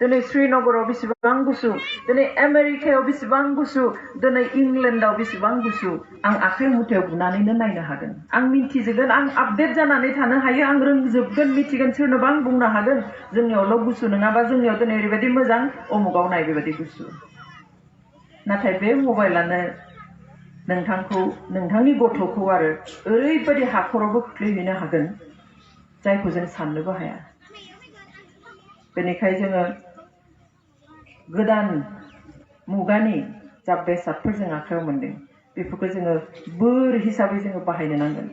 दिनै श्रीनगराव बेसेबां गुसु दिनै आमेरिकायाव बेसेबां गुसु दिनै इंलेन्डआव बेसेबां गुसु आं आखाइ मुथायाव बुनानैनो नायनो हागोन आं मिन्थिजोबगोन आं आपडेट जानानै थानो हायो आं रोंजोबगोन मिथिगोन सोरनोबा आं बुंनो हागोन जोंनियावल' गुसु नङाबा जोंनियाव दिनै ओरैबायदि मोजां अमुगाव नाय बेबायदि गुसु नाथाय बे मबाइलानो नोंथांखौ नोंथांनि गथ'खौ आरो ओरैबायदि हाखरावबो खोख्लैहैनो हागोन जायखौ जों साननोबो हाया बेनिखायनो जोङो गोदान मुगानि जा बेसादफोर जों आखायाव मोनदों बेफोरखौ जोङो बोर हिसाबै जोङो बाहायनो नांगोन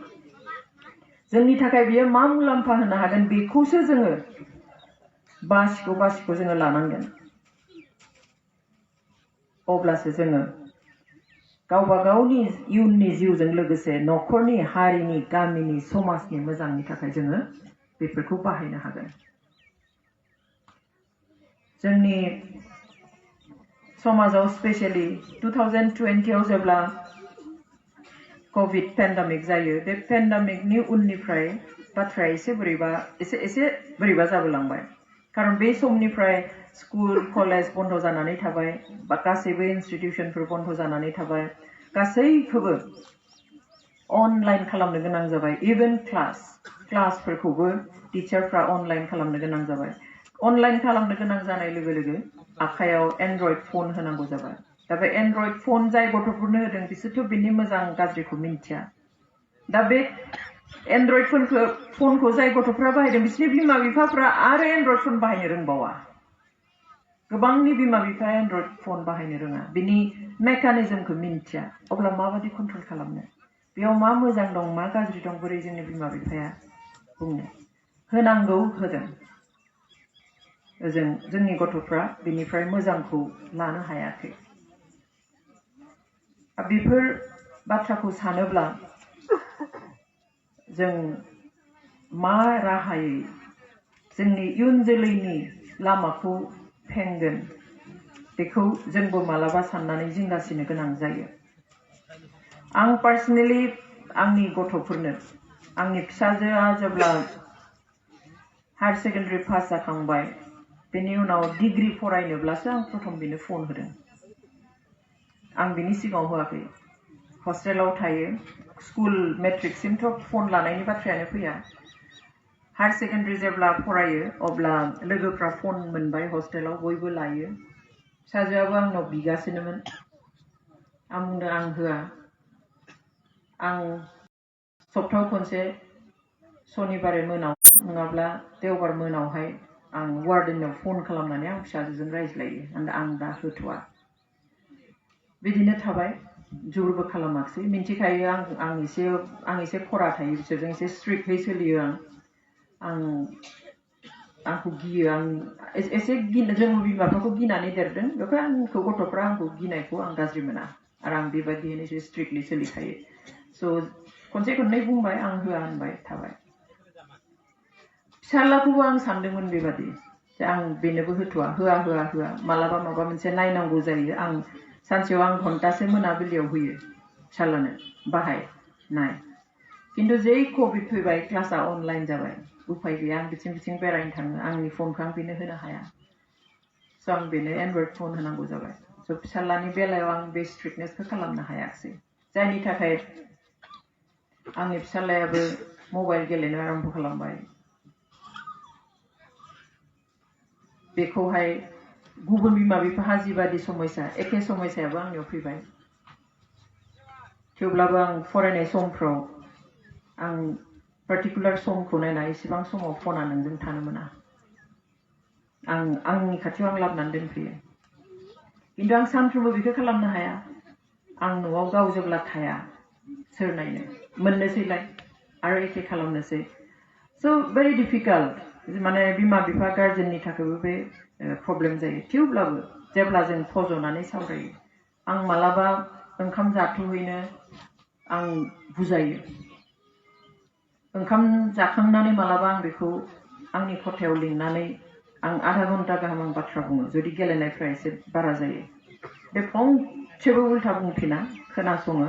जोंनि थाखाय बियो मा मुलाम्फा होनो हागोन बेखौसो जोङो बासिखौ जोङो लानांगोन अब्लासो जोङो गावबा गावनि इयुननि जिउजों लोगोसे न'खरनि हारिनि गामिनि समाजनि मोजांनि थाखाय जोङो बेफोरखौ बाहायनो हागोन जोंनि समाजाव स्पेशली 2020 आव जेब्ला कोविड पेन्डेमिक जायो बे पेन्डेमिकनि उननिफ्राय बाथ्राया एसे बोरैबा जाबोलांबाय खारन बे समनिफ्राय स्कुल कलेज बन्द जानानै थाबाय बा गासैबो इनस्टिट्यूशनफोर बन्द जानानै थाबाय गासैखौबो अनलाइन खालामनो गोनां जाबाय इभेन क्लासफोरखौबो टीचारफ्रा अनलाइन खालामनो गोनां जाबाय अनलाइन खालामनो गोनां जानाय लोगो लोगो आखायाव एन्ड्रइड फन होनांगौ जाबाय दा बे एन्ड्रइड फन जाय गथ'फोरनो होदों बिसोरथ' बिनि मोजां गाज्रिखौ मिन्थिया दा बे एन्ड्रइड फनखौ जाय गथ'फ्रा बाहायदों बिसोरनि बिमा बिफाफ्रा आरो एन्ड्रइड फन बाहायनो रोंबावा गोबांनि बिमा बिफाया एन्ड्रइड फन बाहायनो रोङा बिनि मेकानिजमखौ मिन्थिया अब्ला माबायदि कन्ट्रल खालामनो बेयाव मा मोजां दं मा गाज्रि दं बोरै जोंनि बिमा बिफाया बुंनो होनांगौ होदों जोंनि गथ'फ्रा बिनिफ्राय मोजांखौ लानो हायाखै बेफोर बाथ्राखौ सानोब्ला जों मा राहायै जोंनि इयुन जोलैनि लामाखौ फेंगोन बेखौ जोंबो मालाबा साननानै जिंगासिनो गोनां जायो आं पार्सनेलि आंनि गथ'फोरनो आंनि फिसाजोआ जेब्ला हायर सेकेन्डारि पास जाखांबाय बेनि उनाव डिग्री फरायनोब्लासो आं प्रथम बेनो फन होदों आं बिनि सिगाङाव होआखै हस्टेलाव थायो स्कुल मेट्रिकसिमथ' फन लानायनि बाथ्रायानो फैया हायर सेकेन्डारि जेब्ला फरायो अब्ला लोगोफ्रा फन मोनबाय हस्टेलाव बयबो लायो फिसाजोआबो आंनाव बिगासिनोमोन आं बुंदों आं होआ आं सप्तायाव खनसे शनिबारे मोनाव नङाब्ला देवबार मोनावहाय आं वार्डेनाव फन खालामनानै आं फिसाजोजों रायज्लायो आं दा होथ'आ बिदिनो थाबाय जुरबो खालामाखिसै मिन्थिखायो आं एसे खरा थायो बिसोरजों एसे स्ट्रिक्टयै सोलियो आंखौ गियो आं एसे जों बिमा बिफाखौ गिनानै देरदों बेखौ आंखौ गथ'फ्रा आंखौ गिनायखौ आं गाज्रि मोना आरो आं बेबायदियैनो एसे स्ट्रिक्टलि सोलिखायो स' खनसे खननै बुंबाय आं होआ होनबाय थाबाय फिसाज्लाखौबो आं सानदोंमोन बेबादि जे आं बेनोबो होथ'आ होआ मालाबा माबा मोनसे नायनांगौ जायो आं सानसेयाव आं घन्टासे मोनाबिलियाव होयो फिसाज्लानो बाहाय नाय खिन्थु जै कभिड फैबाय क्लासा अनलाइन जाबाय उफाय गैया आं बिथिं बेरायनो थाङो आंनि फनखौ आं बेनो होनो हाया स' आं बेनो एन्ड्रइड फन होनांगौ जाबाय स' फिसाज्लानि बेलायाव आं बे स्ट्रिक्टनेसखौ खालामनो हायाखिसै जायनि थाखाय आंनि फिसाज्लायाबो मबाइल गेलेनो आरम्भ खालामबाय बेखौहाय गुबुन बिमा बिफाहा जिबादि समस्या एखे समस्यायाबो आंनियाव फैबाय थेवब्लाबो आं फरायनाय समफ्राव आं पार्टिकुलार समखौ नायना इसेबां समाव फना नोंजों थानो मोना आंनि खाथियाव आं लाबोनानै दोनफैयो खिन्थु आं सानफ्रोमबो बेखौ खालामनो हाया आं न'आव गाव जेब्ला थाया सोर नायनो मोननोसैलाय आरो एखे खालामनोसै स' भेरि डिफिकाल्ट माने बिमा बिफा गार्जेननि थाखायबो बे प्रब्लेम जायो थेवब्लाबो जेब्ला जों फज'नानै सावरायो आं मालाबा ओंखाम जाथ'हैनो आं बुजायो ओंखाम जाखांनानै मालाबा आं बेखौ आंनि खथायाव लिंनानै आं आधा घन्टा गाहाम आं बाथ्रा बुङो जुदि गेलेनायफ्रा एसे बारा जायो बे फंसेबो उल्था बुंफिना खोनासङो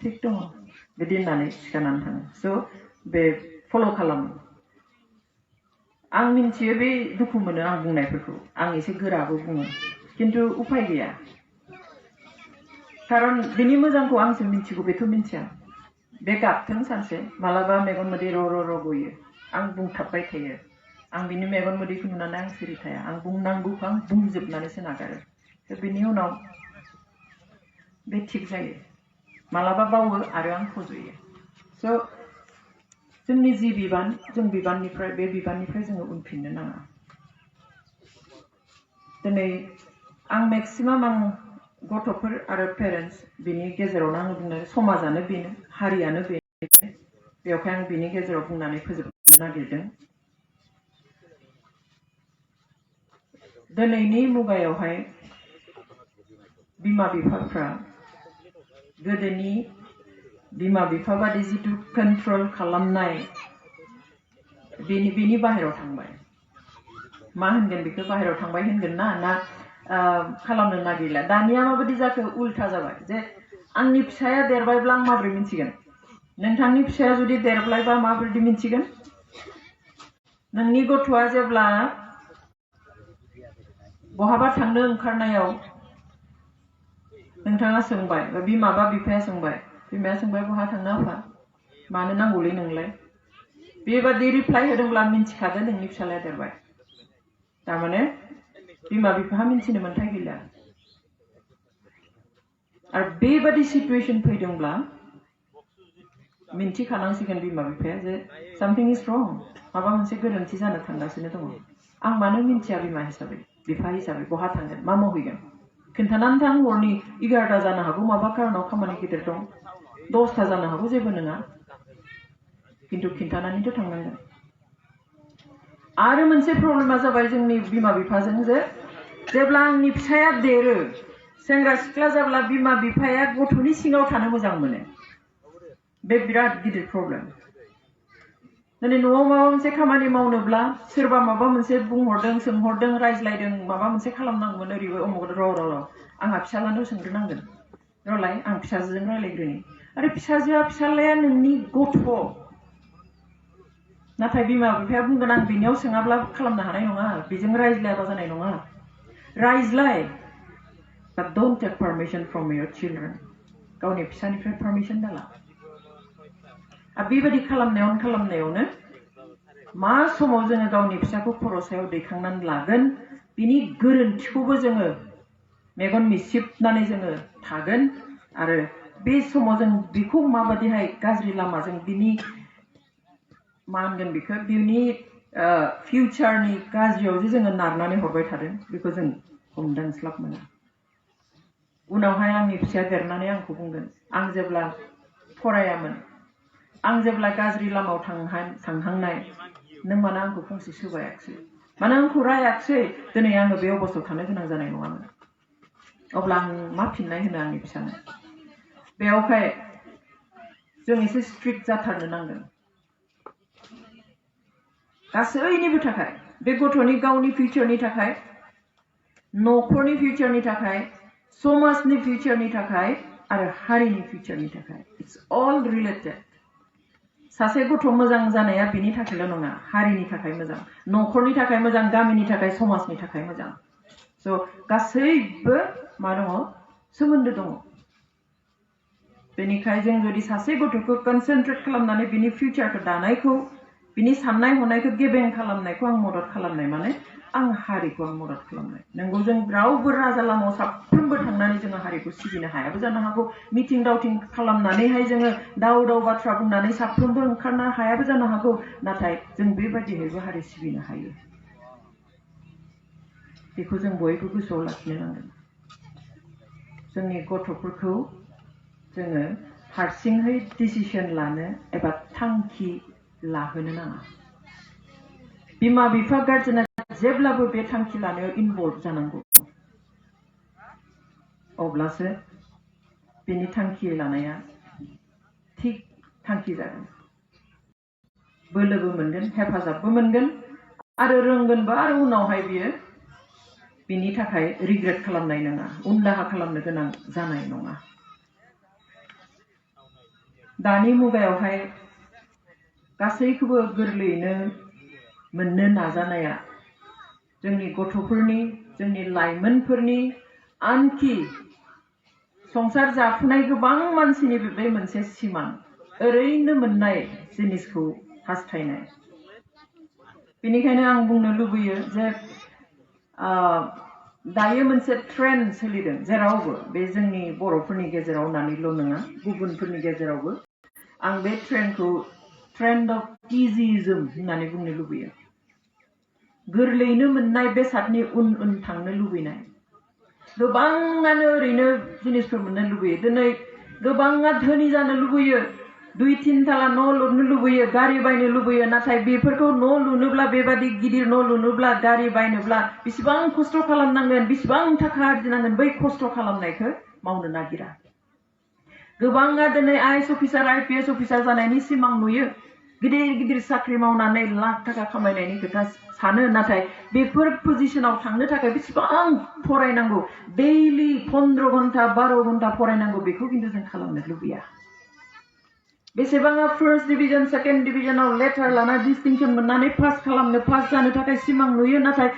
थिग दङ बिदि होननानै सिखारनानै थाङो स' बे फल' खालामो आं मिन्थियो बे दुखु मोनो आं बुंनायफोरखौ आं एसे गोराबो बुङो किन्तु उपाय गैया खारन बिनि मोजांखौ आंसो मिन्थिगौ बेथ' मिन्थिया बे गाबथों सानसे मालाबा मेगन मोदै र' र' र' गयो आं बुंथाबबाय थायो आं बिनि मेगन मोदैखौ नुनानै आं सिरि थाया आं बुंनांगौखौ आं बुंजोबनानैसो नागारो बिनि उनाव बे थिग जायो मालाबा बावो आरो आं फज'यो स' जोंनि जि बिबान जों बिबाननिफ्राय बे बिबाननिफ्राय जोङो उनफिननो नाङा दिनै आं मेक्सिमाम आं गथ'फोर आरो पेरेन्टस बिनि गेजेरावनो आङो बुंनो समाजानो बेनो हारियानो बेनो बेवहाय आं बिनि गेजेराव बुंनानै फोजोबनो नागिरदों दिनैनि मुगायावहाय बिमा बिफाफ्रा गोदोनि बिमा बिफा बादि जिथु कन्ट्रल खालामनाय बेनि बाहेराव थांबाय मा होनगोन बेखौ बाहेराव थांबाय होनगोन ना खालामनो नागिरला दानिया माबायदि जाखो उल्था जाबाय जे आंनि फिसाया देरबायब्ला आं माबोरै मिन्थिगोन नोंथांनि फिसाया जुदि देरबायबा माबोरै मिन्थिगोन नोंनि गथ'आ जेब्ला बहाबा थांनो ओंखारनायाव नोंथाङा सोंबाय बा बिमा बा बिफाया सोंबाय बिमाया सोंबाय बहा थांनो आफा मानो नांगौलै नोंलाय बेबादि रिप्लाइ होदोंब्ला मिन्थिखादो नोंनि फिसालाया देरबाय तारमाने बिमा बिफाहा मिन्थिनो मोन्थाय गैला आरो बेबादि सिचुएसन फैदोंब्ला मिन्थिखानांसिगोन बिमा बिफाया जे सामथिं इज रं माबा मोनसे गोरोन्थि जानो थांगासिनो दङ आं मानो मिन्थिया बिमा हिसाबै बिफा हिसाबै बहा थांगोन मा मावहैगोन खिन्थानानै थां हरनि 11टा जानो हागौ माबा कारनाव खामानि गिदिर दं 10टा जानो हागौ जेबो नङा किन्तु खिन्थानानैथ' थांनांगोन आरो मोनसे प्रब्लेमा जाबाय जोंनि बिमा बिफाजों जे जेब्ला आंनि फिसाया देरो सेंग्रा सिख्ला जाब्ला बिमा बिफाया गथ'नि सिङाव थानो मोजां मोनो बे बिराद गिदिर प्रब्लेम दिनै न'आव माबा मोनसे खामानि मावनोब्ला सोरबा माबा मोनसे बुंहरदों सोंहरदों रायज्लायदों माबा मोनसे खालामनांगौमोन ओरैबो अमुक र' आंहा फिसालानाव सोंग्रोनांगोन र'लाय आं फिसाजोजों रायज्लायग्रोनि आरो फिसाजोआ फिसालाया नोंनि गथ' नाथाय बिमा बिफाया बुंगोन आं बिनियाव सोङाब्ला खालामनो हानाय नङा बेजों रायज्लायाबा जानाय नङा रायज्लाय but don't take permission from your children गावनि फिसानिफ्राय पारमिसन दाला आरो बेबायदि खालामनायावनो मा समाव जोङो गावनि फिसाखौ खर'सायाव दैखांनानै लागोन बिनि गोरोन्थिखौबो जोङो मेगन मिसिबनानै जोङो थागोन आरो बे समाव जों बेखौ माबादिहाय गाज्रि लामाजों बिनि मा होनगोन बेखौ बिनि फिउचारनि गाज्रियाव जे जोङो नारनानै हरबाय थादों बेखौ जों हमदांस्लाब मोना उनावहाय आंनि फिसाया देरनानै आंखौ बुंगोन आं जेब्ला फरायामोन आं जेब्ला गाज्रि लामायाव थांहांनाय नों मानो आंखौ फंसे सोबायाखसै मानो आंखौ रायाखसै दिनै आङो बे अबस्थायाव थानो गोनां जानाय नङामोन अब्ला आं मा फिननाय होनो आंनि फिसानो बेयावहाय जों एसे स्ट्रिक्ट जाथारनो नांगोन गासैनिबो थाखाय बे गथ'नि गावनि फिउचारनि थाखाय न'खरनि फिउचारनि थाखाय समाजनि फिउचारनि थाखाय आरो हारिनि फिउचारनि थाखाय इट्स अल रिलेटेड सासे गथ' मोजां जानाया बिनि थाखायल' नङा हारिनि थाखाय मोजां न'खरनि थाखाय मोजां गामिनि थाखाय समाजनि थाखाय मोजां स' गासैबो मा दङ सोमोन्दो दङ बेनिखाय जों जुदि सासे गथ'खौ कनसेन्ट्रेट खालामनानै बिनि फिउचारखौ दानायखौ बिनि साननाय हनायखौ गेबें खालामनायखौ आं मदद खालामनाय माने आं हारिखौ आं मदद खालामनाय नंगौ जों रावबो राजा लामायाव साफ्रोमबो थांनानै जोङो हारिखौ सिबिनो हायाबो जानो हागौ मिटिं दावथिं खालामनानैहाय जोङो दाव बाथ्रा बुंनानै साफ्रोमबो ओंखारनो हायाबो जानो हागौ नाथाय जों बेबायदिहैबो हारि सिबिनो हायो बेखौ जों बयबो गोसोआव लाखिनो नांगोन जोंनि गथ'फोरखौ जोङो हारसिङै डिसिसन लानो एबा थांखि लाहोनो नाङा बिमा बिफा गार्जेना जेब्लाबो बे थांखि लानायाव इनभल्भ जानांगौ अब्लासो बिनि थांखि लानाया थिग थांखि जागोन बोलोबो मोनगोन हेफाजाबबो मोनगोन आरो रोंगोनबो आरो उनावहाय बियो बिनि थाखाय रिग्रेट खालामनाय नङा उनदाहा खालामनो गोनां जानाय नङा दानि मुगायावहाय गासैखौबो गोरलैयैनो मोननो नाजानाया जोंनि गथ'फोरनि जोंनि लाइमोनफोरनि आनखि संसार जाफुनाय गोबां मानसिनि बे मोनसे सिमां ओरैनो मोननाय जिनिसखौ हास्थायनाय बेनिखायनो आं बुंनो लुबैयो जे दायो मोनसे ट्रेन्ड सोलिदों जेरावबो बे जोंनि बर'फोरनि गेजेराव होननानैल' नङा गुबुनफोरनि गेजेरावबो आं बे ट्रेन्ड अफ इजिइज्म होननानै बुंनो लुबैयो गोरलैनो मोननाय बेसादनि उन उन थांनो लुबैनाय गोबाङानो ओरैनो जिनिसफोर मोननो लुबैयो दिनै गोबाङा धोनि जानो लुबैयो 2-3 ताला न' लुनो लुबैयो गारि बायनो लुबैयो नाथाय बेफोरखौ न' लुनोब्ला बेबादि गिदिर न' लुनोब्ला गारि बायनोब्ला बेसेबां खस्थ' खालामनांगोन बेसेबां थाखा आरजिनांगोन बै खस्थ' खालामनायखौ मावनो नागिरा गोबाङा दिनै आइएएस अफिसार आइपिएस अफिसार जानायनि सिमां नुयो गिदिर गिदिर साख्रि मावनानै लाख थाखा खामायनायनि खोथा सानो नाथाय बेफोर पजिशनाव थांनो थाखाय बेसेबां फरायनांगौ डेइलि 15 घन्टा 12 घन्टा फरायनांगौ बेखौ खिन्थु जों खालामनो लुबैया बेसेबाङा फार्स्ट डिभिजन सेकेन्ड डिभिजनाव लेटार लाना डिस्टिंक्शन मोननानै पास जानो थाखाय सिमां नुयो नाथाय